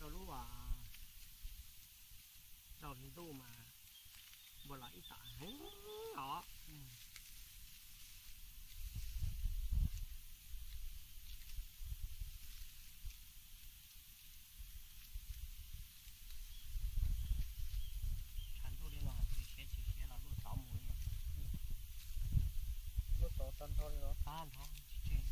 Rau lub, rau hli ntuj mas npua los ib tom heev os. Tshav ntuj li no tsis siav tsis siav los luaj tod mus li. Luaj tod tag nrho li los tag nrho tsis tseg.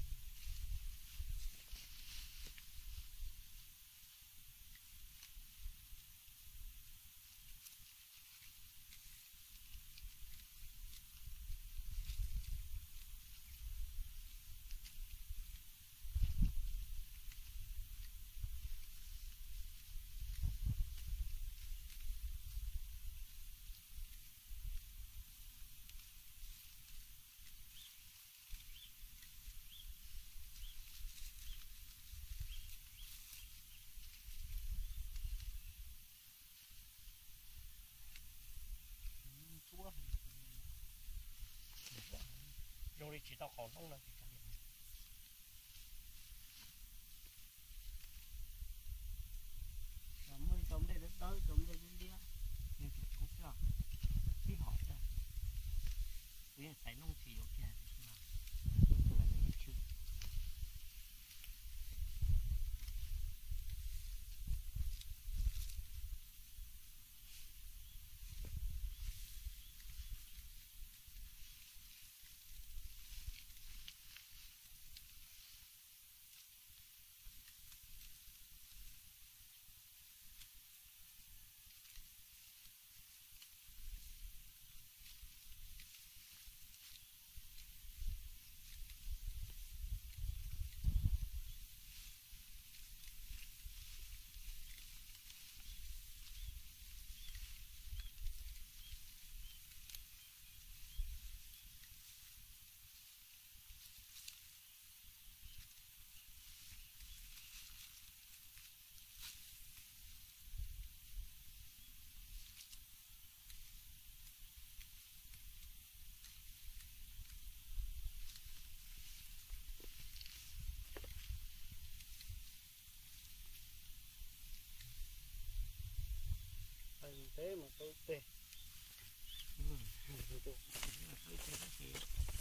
Zoo li tsis tau qhov hnub no. Muaj ib tau nplej dawb dawb, tau nplej liab liab, nws tseem tshoob xwb, tib hom xwb. Kuv yeej xaiv noob tsis yuav kiag, tab sis mas kuv lam ib tshwm. Teb mas tau teg. Tau teg tab sis